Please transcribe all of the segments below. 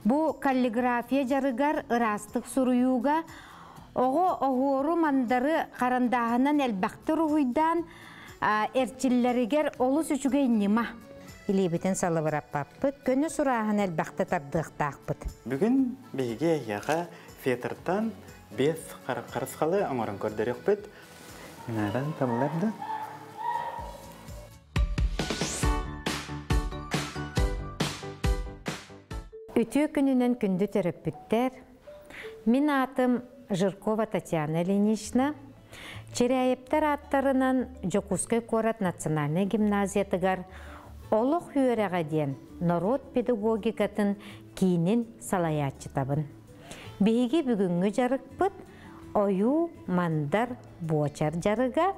Бу каллиграфия дьарыгар ыраастык суруйууга оҕо оһуору мандары харандааһынан элбэхтэ уруһуйдаан эрчиллэригэр олус үчүгэй ньыма. Илиибитин салыбыраппаппыт, көнө сурааһын элбэхтэ тардыахтаахпыт. Бүгүн биһиги эһиэхэ фетртан бес харысхалы оҥорон көрдөрүөхпүт. Инааран табылар да? Үтүө күнүнэн күндү төрөппүттэр! Мин аатым Жиркова Татьяна Ильинична. Чирээйэптэр ааттарынан Дьокуускай куорат национальнай гимназиятыгар Олох үөрэҕэ диэн норуот педагогикатын киинин салайааччытабын. Биһиги бүгүҥҥү дьарыкпыт ойуу, мандар, буочар дьарыга.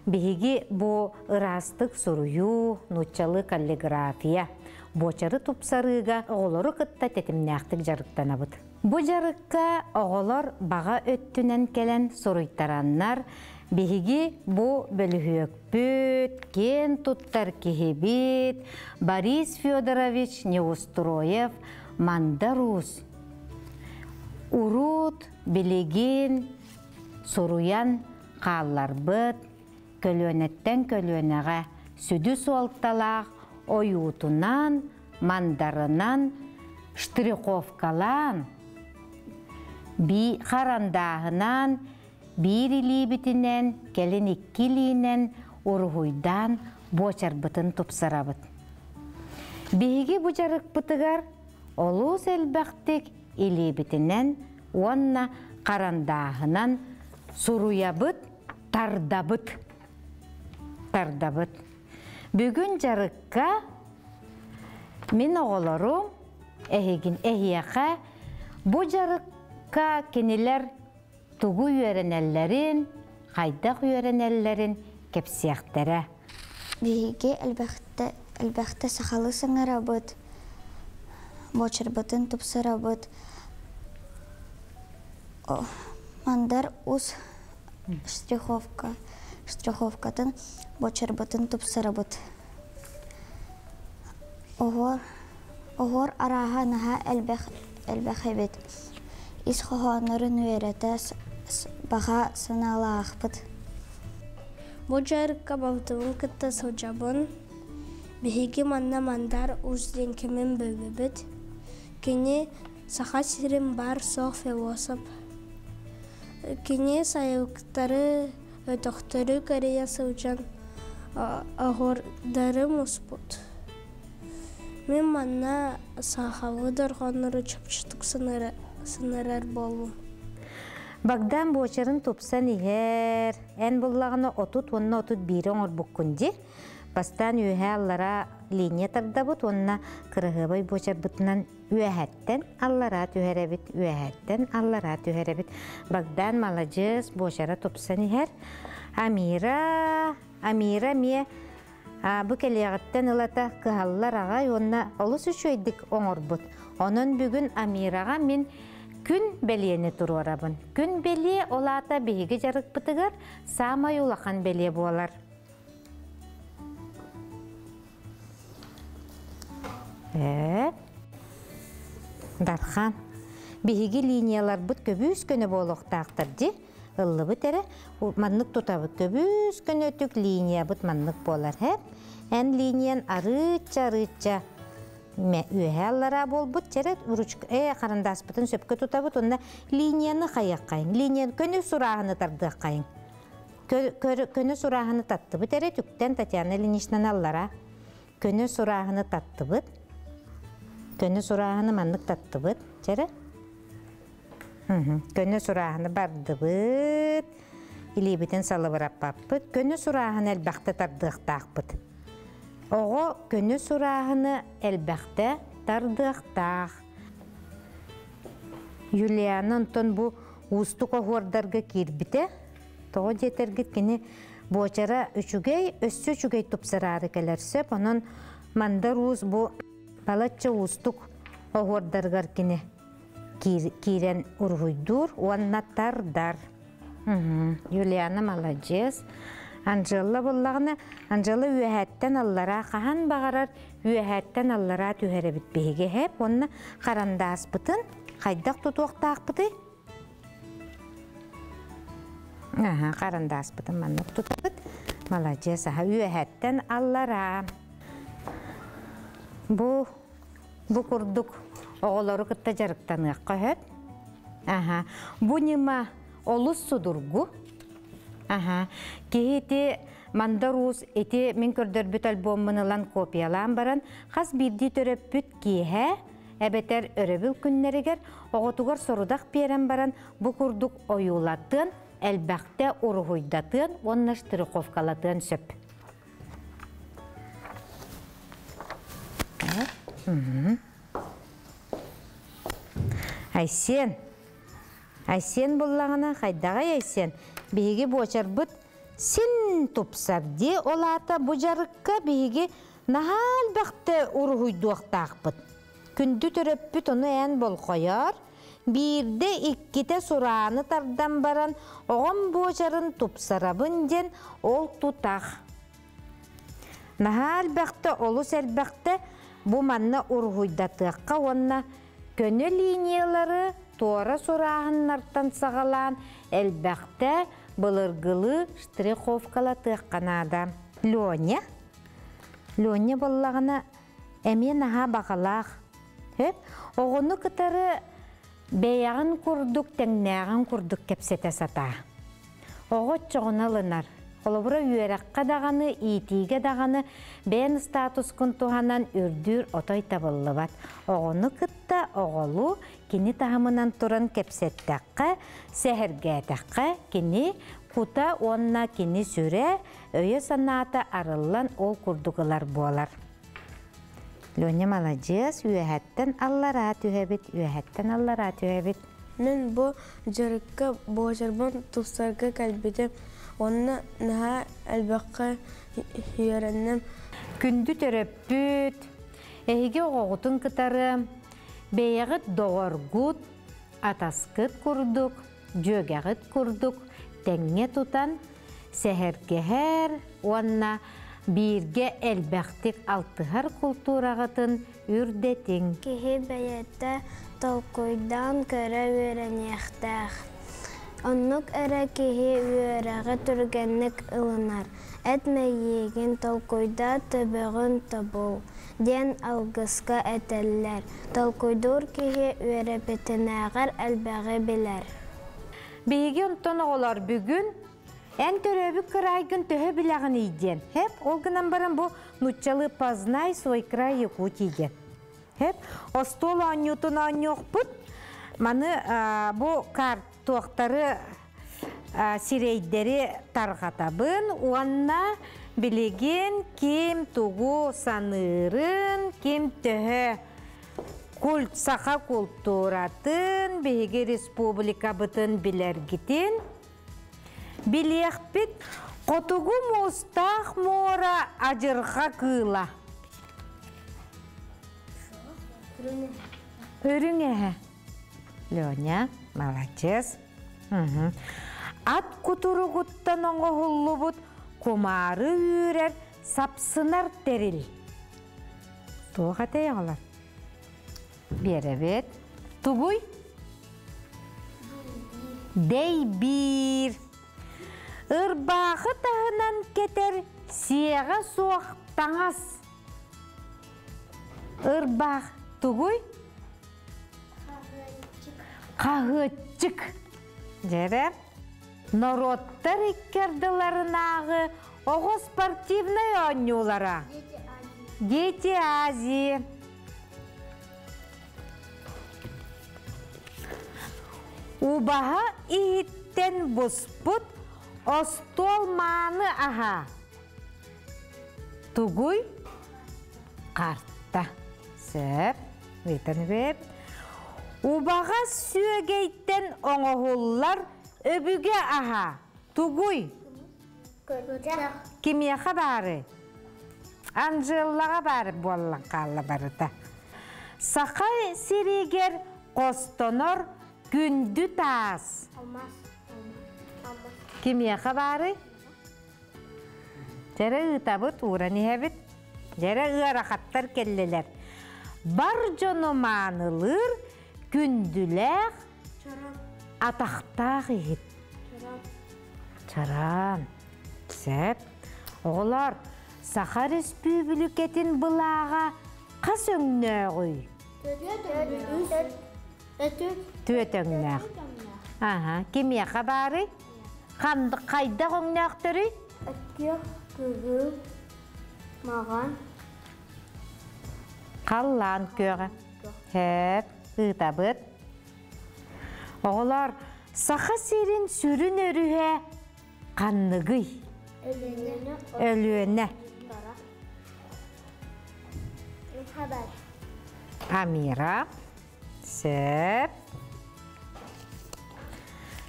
Биһиги бу ыраастык суруйуу, нууччалыы каллиграфия, буочары тупсарыыга оҕолору кытта тэтимнээхтик дьарыктанабыт. Бу дьарыкка оҕолор баҕа өттүнэн кэлэн суруйтараннар, биһиги бу бөлүһүөкпүт, киэн туттар киһибит Борис Федорович Неустроев Мандар Уус Урут, билигин суруйан хаалларбыт, көлүөнэттэн көлүөнэҕэ сүдү суолталаах ойуутунан, мандарынан, штриховкалаан, харандааһынан, биир илиибитинэн, кэлин икки илиинэн уруһуйдаан буочарбытын тупсарабыт. Биһиги бу дьарыкпытыгар олус элбэхтик илиибитинэн уонна харандааһынан суруйабыт, тардабыт. Тардабыт. Бүгүн дьарыкка мин оҕолорум эһигин эһиэхэ бу дьарыкка кинилэр тугу үөрэнэллэрин, хайдах үөрэнэллэрин кэпсиэхтэрэ. Биһиги элбэхтэ, элбэхтэ сахалыы саҥарабыт, буочарбытын тупсарабыт. Мандар ус штриховка, штриховкатын буочарбытын тупсарабыт. Оһуор, оһуор арааһа наһаа элбэх, элбэх эбит. Ис хоһооннорун үөрэтэ баҕа санаалаахпыт. Бу дьарыкка балтыбын кытта сылдьабын. Биһиги манна Мандар Уус диэн кимин бөллүбүт. Кини Саха сирин баар-суох философ. Кини сайылыктары, өтөхтөрү кэрийэ сылдьан оһуордары муспут. Мин манна сахалыы дорҕооннору чопчутук сынарар буоллум. Богдан буочарын тупсан иһэр, эн буллаҕына 30 уонна 31 оҥорбуккун дии. Бастаан үөһээ аллараа линия тардабыт уонна кыраһыабай буочарбытынан үөһэттэн аллараа түһэрэбит, үөһэттэн аллараа түһэрэбит. Богдан маладьыас, буочара тупсан иһэр. Амира, Амира эмиэ бу кэлиэҕиттэн ылата кыһаллар аҕай уонна олус үчүгэйдик оҥорбут. Онон бүгүн Амираҕа мин күн бэлиэни туруорабын. Күн бэлиэ ол аата биһиги дьарыкпытыгар саамай улахан бэлиэ буолар. Ээ. Дархан, биһиги линияларбыт көбүүс көнө буолуохтаахтар дии. Ыллыбыт эрэ, маннык тутабыт көбүүс көнөтүк линиябыт маннык буолар һэ. Эн линиян арыычча-арыычча үөһэ аллараа буолбут чэрэ ручка э харандааспытын сөпкө тутабыт уонна линияны хайыаххайыҥ линия көнө сурааһыны тардыаххайыҥ көнө сурааһыны таттыбыт эрэ түктэн Татьяна Ильиничнаны аллара көнө сурааһыны таттыбыт көнө сурааһыны маннык таттыбыт чэрэ Көнө сурааһыны бардыбыт, илиибитин салыбыраппаппыт, көнө сурааһыны элбэхтэ тардыахтаахпыт. Оҕо көнө сурааһыны элбэхтэ тардыахтаах. Юлиана онтон бу уустук оһуордарга киирбитэ. Тоҕо диэтэргит кини буочара үчүгэй, өссө үчүгэй тупсараары кэлэр сөп. Онон Мандар Уус бу балачча уустук оһуордарыгар кини киирэн уруһуйдуур уонна тардар. Юлиана маладьыас. Анжела буллаҕына, Анжела үөһээттэн аллараа хаһан баҕарар үөһээттэн аллараа түһэрэбит биһиги эһэп уонна харандааспытын хайдах тутуохтаахпытый? Аха, харандааспытын маннык тутабыт. Маладьыас, аха, үөһээттэн аллараа. Бу бу курдук оҕолору кытта дьарыктаныахха сөп. Аха, бу ньыма олус судургу. Аха, киһи ити Мандар Уус ити мин көрдөрбүт альбоммун ылан копиялаан баран, хас биирдии төрөппүт киэһэ эбэтэр өрөбүл күннэригэр оҕотугар сорудах биэрэн баран бу курдук ойуулатыан, элбэхтэ уруһуйдатыан уонна штриховкалатыан сөп. Айсен, Айсен буллаҕына хайдаҕай Айсен? Биһиги буочарбыт син тупсар дии, ол аата бу дьарыкка биһиги наһаа элбэхтэ уруһуйдуохтаахпыт. Күндү төрөппүт ону эн болҕойоор, биирдэ иккитэ сурааны тардан баран оҕом буочарын тупсарабын диэн ол тутах. Наһаа элбэхтэ, олус элбэхтэ бу манна уруһуйдатыахха уонна көнө линиялары туора сурааһыннартан саҕалаан элбэхтэ былыргылыы штриховкалатыахха наада. Леня Леня буоллаҕына эмиэ наһаа баҕалаах. Сөп? Оҕону кытары бэйэҕин курдук, тэҥнээҕин курдук кэпсэтэ сатаа. Оҕо оччоҕуна ылынар. Холобура, үөрэххэ даҕаны, иитиигэ даҕаны бэйэн статускун туһанан үрдүүр отой табыллыбат. Оҕону кытта оҕолуу кини таһымынан туран кэпсэттэххэ, сэһэргээтэххэ, кини кута уонна кини сүрэ, өйө-санаата арыллан ол курдук ылар буолар. Леня маладьыас, үөһэттэн аллараа түһэбит, үөһэттэн аллараа түһэбит. Мин бу дьарыкка буочарбын тупсарга кэлбитим уонна наһаа элбэххэ үөрэнним. Күндү төрөппүт, эһиги оҕоҕутун кытары бэйэҕит доҕоргут, атаскыт курдук, дьүөгэҕит курдук тэҥҥэ тутан сэһэргэһэр уонна бииргэ элбэхтик алтыһар култуураҕытын үрдэтиҥ. Киһи бэйэтэ толкуйдаан көрө үөрэниэхтээх. Оннук эрэ киһи үөрэҕи түргэнник ылынар. Эт мэйиигин толкуйдаа төбөҕүн тобул диэн алгыска этэллэр. Толкуйдуур киһи үөрэппитинээҕэр элбэҕи билэр. Биһиги онтон оҕолор бүгүн эн төрөөбүт кыраайгын төһө билэҕиний диэн. Хэп, ол гынан баран бу нуччалыы «Познай свой край Якутии» диэн. Хэп, остуол оонньуутун оонньуохпут. Маны бу картуохтары сирэйдэри тарҕатабын уонна билигин ким тугу саныырын, ким төһө культ саха култууратын, биһиги республикабытын билэргитин билиэхпит. Хотугу муустаах муора адьырҕа кыыла. Үрүҥ эһэ. Леня, молодец. Ат кутуругуттан оҥоһуллубут кумаары үүрэр сапсынар тэрил. Туох этэй оҕолор? Биэрэбит. Тугуй? Дэйбиир. Ырбаахы таһынан кэтэр сиэҕэ суох таҥас. Ырбаах тугуй? Хаһыаччык. Дьэрэ. Норуоттар икки ардыларынааҕы оҕо спортивнай оонньуулара. Дети Азии. Убаһа иһиттэн буспут остуол мааны аһа. Тугуй? Карта. Сөп. Ыйтан үбэп. Убаҕас сүөгэйтэн оҥоһуллар өбүгэ аһа. Тугуй? Кимиэхэ баары? Анжеллаҕа баар буоллан хаалла барыта. Саха сиригэр хостонор күндү таас. Кимиэхэ баарый? Дьэрэ ыытабыт, ууран иһэбит. Дьэрэ ыарахаттар кэллилэр. Бар дьону маанылыыр күндүлээх атахтаах иһит. Чараан. Сөп. Оҕолор, Саха Респүүбүлүкэтин былааҕа хас өҥнөөҕүй? Түөрт өҥнөөх. Аха, кимиэхэ баарый? Хайдах өҥнөөхтөрүй? Өттүөх, кыһыл, маҕан. Халлаан күөҕэ. Сөп, ыытабыт. Оҕолор, Саха сирин сүрүн өрүһэ ханныгый? Өлүөнэ. Өлүөнэ. Амира. Сөп.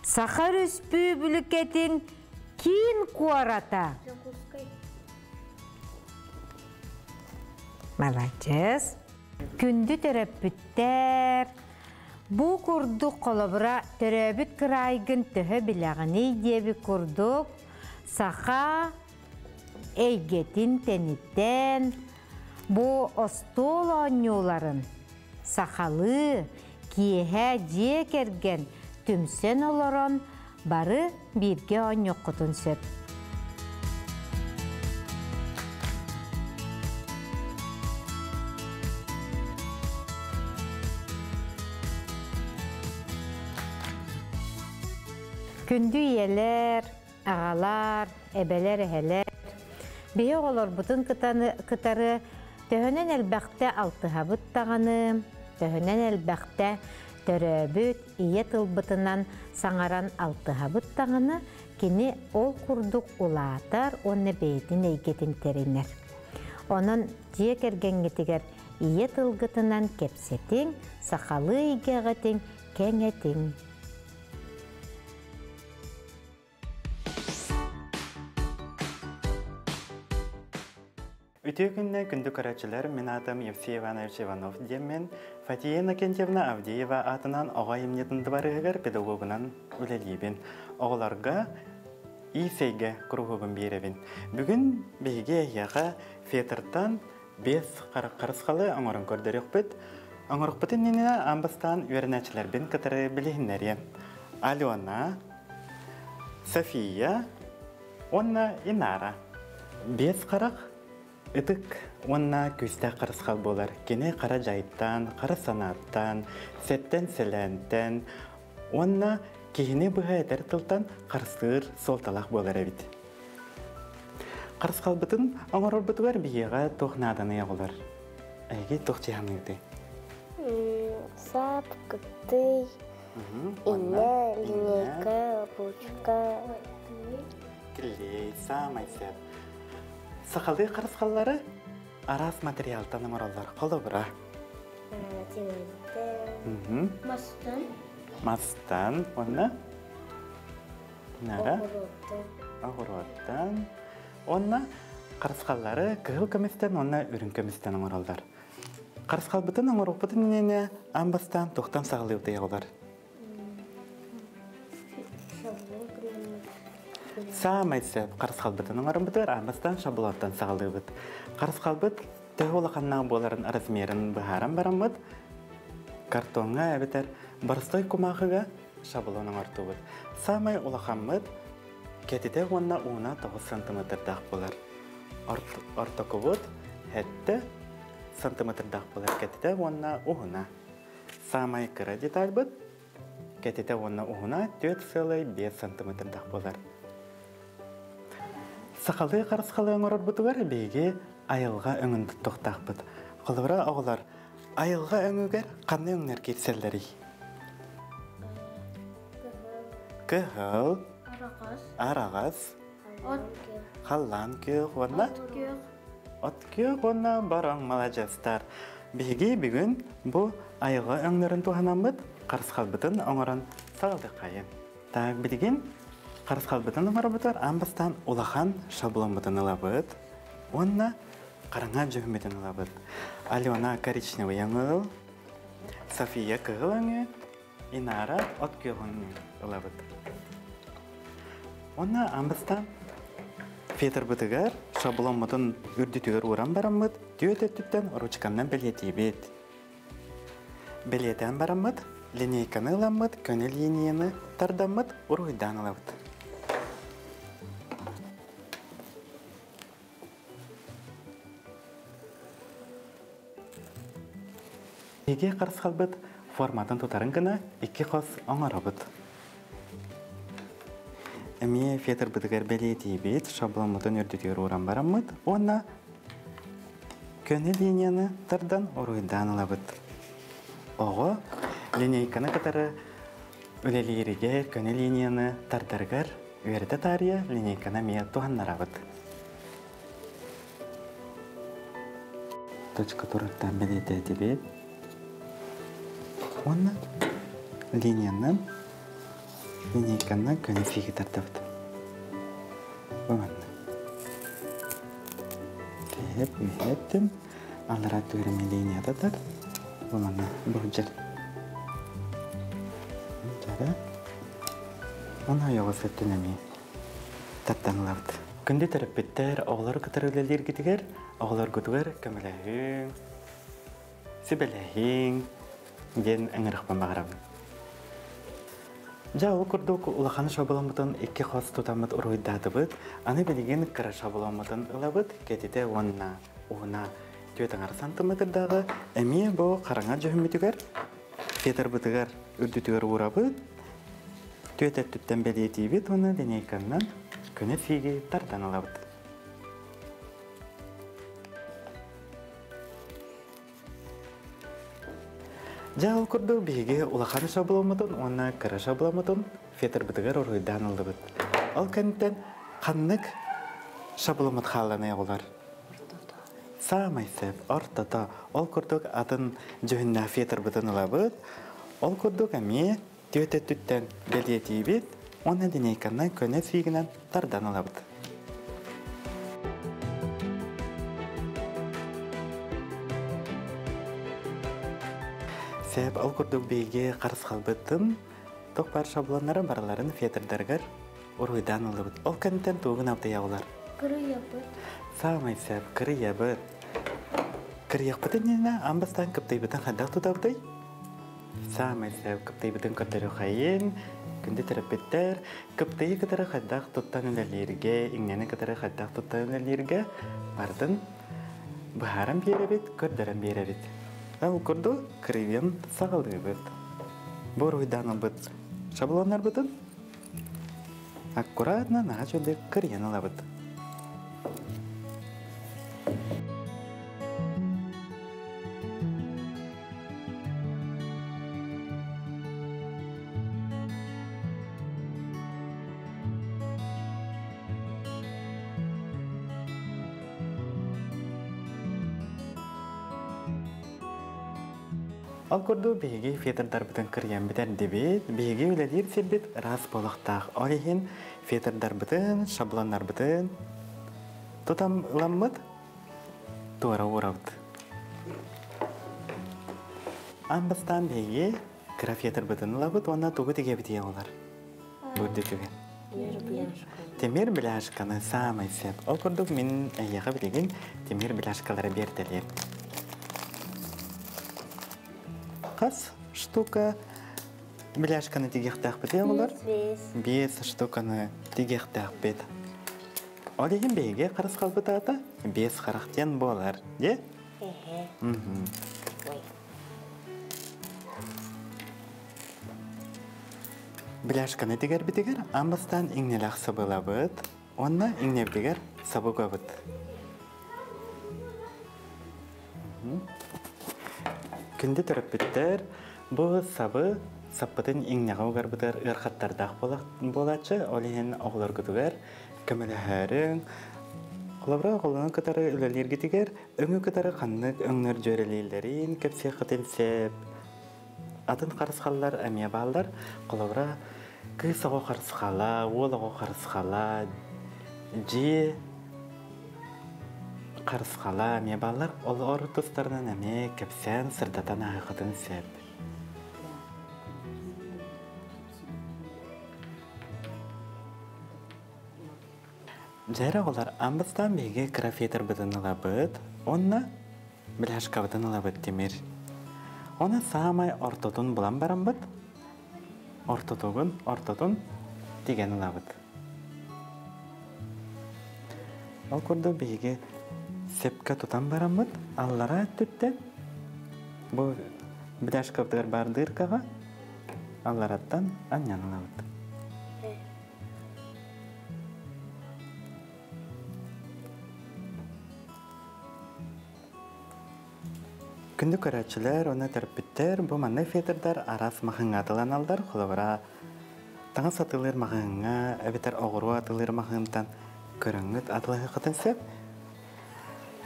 Саха Өрөспүүбүлүкэтин киин куората. Дьокуускай. Маладьыас. Күндү төрөппүттэр, бу курдук холобура төрөөбүт кыраайгын төһө билэҕиний диэбит курдук саха эйгэтин тэнитэн бу остуол оонньууларын сахалыы киэһэ дьиэ кэргэн түмсэн олорон бары бииргэ оонньуоххутун сөп. Күндү ийэлэр, аҕалар, эбэлэр, эһэлэр, биһи оҕолорбутун кытары төһөнөн элбэхтэ алтыһабыт даҕаны, төһөнөн элбэхтэ төрөөбүт ийэ тылбытынан саҥаран алтыһабыт даҕаны, кини ол курдук улаатар уонна бэйэтин эйгэтин тэринэр. Онон дьиэ кэргэҥҥитигэр ийэ тылгытынан кэпсэтиҥ, сахалыы эйгэҕитин кэҥэтиҥ. Үтүө күннэ күндү көрөөччүлэр, мин аатым Евсей Иванович Иванов диэммин, Фатия Иннокентьевна Авдеева аатынан оҕо айымньытын дыбарыһыгар педагогунан үлэлиибин. Оҕолорго ИСЭйгэ куруһуогун биэрэбин. Бүгүн биһиги эһиэхэ фетртан биэс харысхалы оҥорон көрдөрүөхпүт. Оҥорохпут иннинэ аан бастаан үөрэнээччилэрбин кытары билиһиннэриэм. Алена, София уонна Инара. Биэс харах ытык уонна күүстээх харысхал буолар. Кини хара дьайыттан, хара санааттан, сэттэн-сэлээнтэн уонна киһини быһа этэр тылтан харыстыыр суолталаах буолар эбит. Харысхалбытын оҥорорбутугар биһиэхэ туох нааданый оҕолор? Эһиги туох дьиһаныыгытый? Сап, кыттый, Иннэ, линейка, ручка. Клей, саамай сөп. Сахалыы харысхаллары араас материалтан оҥороллор. Холобура. Тимиртэн. Мастан. Мастан. Уонна? Нара? Оҕуруоттан. Уонна харысхаллары кыһыл көмүстэн уонна үрүҥ көмүстэн оҥороллор. Харысхалбытын оҥоруохпутун иннинэ аан бастаан туохтан саҕалыыбытый оҕолор? Саамай сөп харысхалбытын оҥороммутугар аан бастаан шаблонтан саҕалыыбыт. Харысхалбыт төһө улаханнаах буоларын размерын быһааран бараммыт, картоҥҥа эбэтэр боростой кумаахыга шаблон оҥортубут. Саамай улахаммыт кэтитэ уонна ууна 9 сантиметрдаах буолар. Ортокубут хэттэ сантиметрдаах буолар кэтитэ уонна уһуна. Саамай кыра детальбыт кэтитэ уонна уһуна 4,5 сантиметрдаах буолар. Сахалыы харысхалы оҥорорбутугар биһиги айылҕа өҥүн туттуохтаахпыт. Холобура, оҕолор, айылҕа өҥүгэр ханна өҥнөр киирсэллэрий? Кыһыл, Араҕас. Араҕас, От халлаан күөх уонна От күөх. От күөх уонна бороҥ маладьыастар. Биһиги бүгүн бу айылҕа өҥнөрүн туһанаммыт харысхалбытын оҥорон саҕалыаххайын. Так, билигин харысхалбытын оҥоробутугар аан бастаан улахан шабломмутун ылабыт уонна хараҥа дьүһүммүтүн ылабыт. Алена коричневый өҥү ыл, София кыһыл өҥү, Инара от күөҕүн ылабыт. Уонна аан бастаан Фетрбытыгар шабломмутун үрдүтүгэр ууран бараммыт, түөрт өттүттэн ручканнан бэлиэтиибит. Бэлиэтээн бараммыт, линейканы ыламмыт, көнө линияны тардаммыт, уруһуйдаан ылабыт. Биһиги харысхалбыт форматын тутарын гына икки хос оҥоробут. Эмиэ фетрбытыгар бэлиэтиибит, шабломмутун үрдүтүгэр ууран бараммыт уонна көнө линияны тардан уруһуйдаан ылабыт. Оҕо линейканы кытары үлэлииригэр көнө линияны тардарыгар үөрэтэ таарыйа линейканы эмиэ туһаннарабыт. Точка турартан бэлиэтээтибит. Уонна линиянан линейканан көнө сиги тардабыт. Бу манна. Тэп, үһэттим. Аллараа түгэрэми линията тар. Бу манна бу жер. Жара. Оны ойоҕос өттүн эмиэ таттан ылабыт. Күндү төрөппүттэр, оҕолору кытары үлэлииргитигэр, оҕолоргутугар көмөлөһүҥ, сүбэлэһиҥ диэн ыҥырыахпын баҕарабын. Дьэ, ол курдук улахан шабломмутун икки хос тутаммыт уруһуйдаатыбыт. Аны билигин кыра шабломмутун ылабыт, кэтитэ уонна уһуна түөрт аҥар сантиметрдааҕы эмиэ бу хараҥа дьүһүммүтүгэр фетрбытыгар үрдүтүгэр уурабыт. Түөрт өттүттэн бэлиэтиибит уонна линейканнан көнө сииги тардан ылабыт. Дьэ, ол курдук биһиги улахан шабломмутун уонна кыра шабломмутун фетрбытыгар уруһуйдаан ыллыбыт. Ол кэнниттэн ханнык шабломмут хаалланыа оҕолор? Саамай сөп, ортото. Ол курдук атын дьүһүннээх фетрбытын ылабыт. Ол курдук эмиэ түөрт өттүттэн бэлиэтиибит уонна линейканан көнө сиигинэн тардан ылабыт. Сөп, ол курдук биһиги харысхалбытын туох баар шаблоннарын барыларын фетрдарыгар уруһуйдаан ыллыбыт. Ол кэнниттэн тугун абдыйабылар? Кырыйабыт. Саамай сөп, кырыйабыт. Кырыйахпытын иннинэ аан бастаан кыптыйбытын хайдах тутабытый? Саамай сөп, кыптыйбытын көрдөрүөххэйин. Күндү төрөппүттэр, кыптыйы кытары хайдах туттан үлэлииргэ, иҥнэни кытары хайдах туттан үлэлииргэ барытын быһааран биэрэбит, көрдөрөн биэрэбит. Ол курдук кырыйан саҕалыыбыт. Бу уруһуйдаан ылбыт шаблоннарбытын аккуратно наһаа үчүгэйдик кырыйан ылабыт. Ол курдук биһиги фетрдарбытын кырыйан бүтэрдибит. Биһиги үлэлиир сирбит ыраас буолуохтаах. Ол иһин фетрдарбытын, шаблоннарбытын тутан ыламмыт туора уурабыт. Аан бастаан биһиги кыра фетрбытын ылабыт уонна тугу тигэбитий олар? Бурду түгэн. Тимир бляшканы саамай сөп. Ол курдук мин эйиэхэ билигин тимир бляшкалары биэртэлиэм. Хас штука бляшканы тигиэхтээхпит олор? Биэс штуканы тигиэхтээхпит. Ол иһин биһиги харысхалбыт аата биэс харах диэн буолар. Дьэ? Бляшканы тигэрбитигэр аан бастаан иҥнэлээх сабылабыт уонна иҥнэбитигэр сабыгабыт. Күндү төрөппүттэр, бу сабы саппытын иҥнэҕэ угарбытыгар ыархаттардаах буолааччы, ол иһин оҕолоргутугар көмөлөһөөрүҥ. Холобура, оҕолорун кытары үлэлииргитигэр өҥү кытары ханнык өҥнөр дьүөрэлииллэрин кэпсиэххитин сөп. Атын харысхаллар эмиэ бааллар. Холобура, кыыс оҕо харысхала, уол оҕо харысхала, дьиэ харысхала эмиэ бааллар. Олор тустарынан эмиэ кэпсээн, сырдатан ааһыаххытын сөп. Дьэ оҕолор, аан бастаан биһиги кыра фетрбытын ылабыт, уонна бляшкабытын ылабыт тимир. Оны саамай ортотун булан бараммыт, ортотугун, ортотун тиген ылабыт. Ол курдук биһиги сепке тутан бараммыт, аллара өттүттэн бу бляшкабытыгар баар дыркаҕа аллараттан анньан ылабыт. Күндү көрөөччүлэр уонна төрөппүттэр, бу маннык фетрдар араас маҕаһыыҥҥа атыыланаллар. Холобура, таҥас атыылыыр маҕаһыыҥҥа эбэтэр оҕуруо атыылыыр маҕаһыынтан көрөҥҥүт атыылаһыаххытын сөп.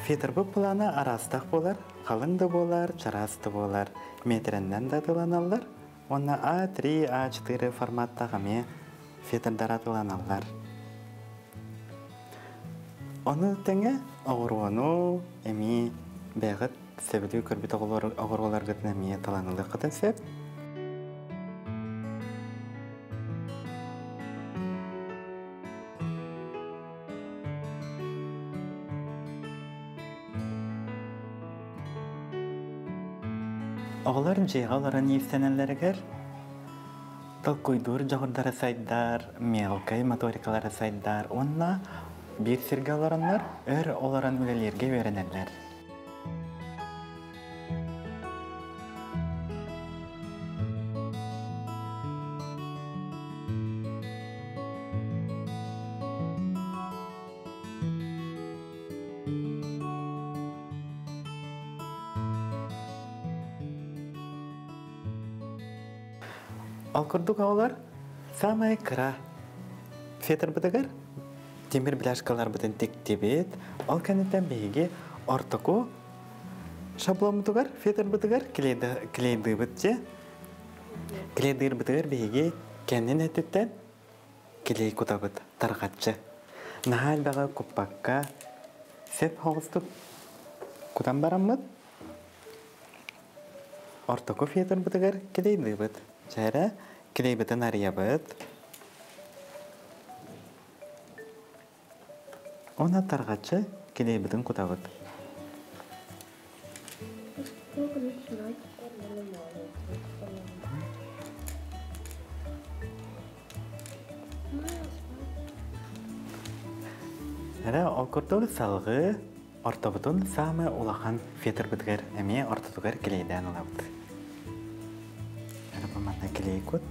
Фетрбыт былаана араастаах буолар, халыҥ да буолар, чараас да буолар, метрэннэн да атыыланаллар. Уонна А3, А4 форматтаах эмиэ фетрдар атыыланаллар. Ону тэҥэ оҕуруону эмиэ бэйэҕит сөбүлүү көрбүт оҕуруоларгытын эмиэ талан ылыаххытын сөп. Оҕолор дьиэҕэ олорон иистэнэллэригэр толкуйдуур дьоҕурдара сайдар, мелкай моторикалара сайдар уонна биир сиргэ олороннор өр олорон үлэлииргэ үөрэнэллэр. Ол курдук оҕолор саамай кыра фетрбытыгар тимир бляшкаларбытын тиктибит. Ол кэнниттэн биһиги ортоку шабломмутугар фетрбытыгар клейдыыбыт дьэ. Клейдыырбытыгар биһиги кэннин өттүттэн клей кутабыт тарҕаччы. Наһаа элбэҕи куппакка сөп соҕустук кутан бараммыт ортоку фетрбытыгар клейдыыбыт. Чээрэ клейбытын арыйабыт. Уонна тарҕаччы клейбытын кутабыт. Эрэ ол курдук салгыы ортобутун саамай улахан фетрбытыгар эмиэ ортотугар клейдээн ылабыт. Эрэ бу манна клей кут.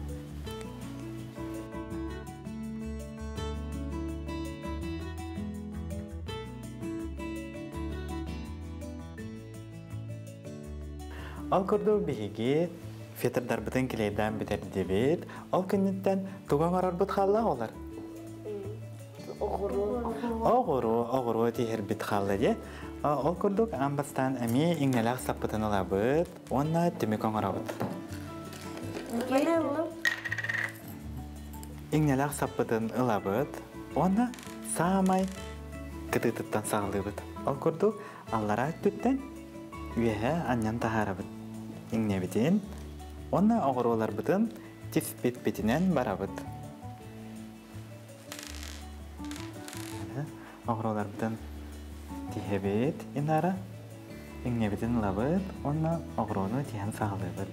Ол курдук биһиги фетрдарбытын клейдээн бүтэрдибит. Ол кэнниттэн тугу оҥорорбут хаалла оҕолор? Оҕуруо, оҕуруо тиһэрбит хаалла дии. Ол курдук аан бастаан эмиэ иҥнэлээх саппытын ылабыт уонна түмүк оҥоробут. Иҥнэлээх саппытын ылабыт уонна саамай кытыытыттан саҕалыыбыт. Ол курдук аллараа өттүттэн үөһэ анньан таһаарабыт. Иҥнэбитин уонна оҕуруоларбытын тиспиппитинэн барабыт. Оҕуруоларбытын тиһэбит Инара, иҥнэбитин ылабыт уонна оҕуруону тиһэн саҕалыыбыт.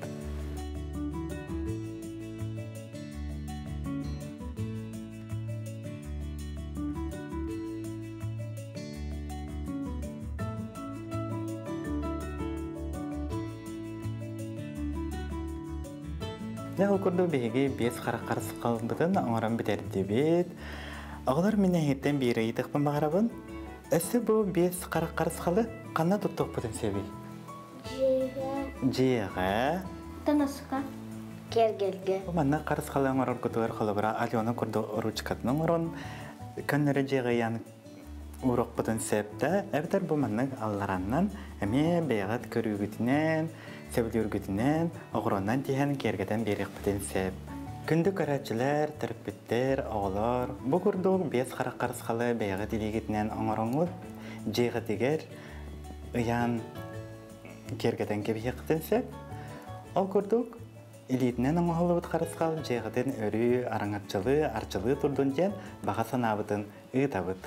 Дьэ, ол курдук биһиги биэс харах харысхалбытын оҥорон бүтэрдибит. Оҕолор мин эһиттэн биир ыйытыахпын баҕарабын. Өссө бу биэс харах харысхалы ханна туттуохпутун сөбүй? Дьиэҕэ. Дьиэҕэ. Таҥаска. Киэргэлгэ. Бу манна харысхалы оҥороргутугар холобура Алена курдук ручкатын оҥорон көннөрү дьиэҕэ ыйан уруокпутун сөп да, эбэтэр бу маннык аллараннан эмиэ бэйэҕит көрүүгүтүнэн, сөбүлүүргүтүнэн оҕуруоннан тиһэн киэргэтэн биэриэхпитин сөп. Күндү көрөөччүлэр, төрөппүттэр, оҕолор, бу курдук биэс харах харысхалы бэйэҕит илиигитинэн оҥороҥҥут, дьиэҕитигэр ыйаан киэргэтэн кэбиһиэххитин сөп. Ол курдук илиитинэн оҥоһуллубут харысхал дьиэҕитин өрүү араҥаччылыы, арчылыы турдун диэн баҕа санаабытын ыытабыт.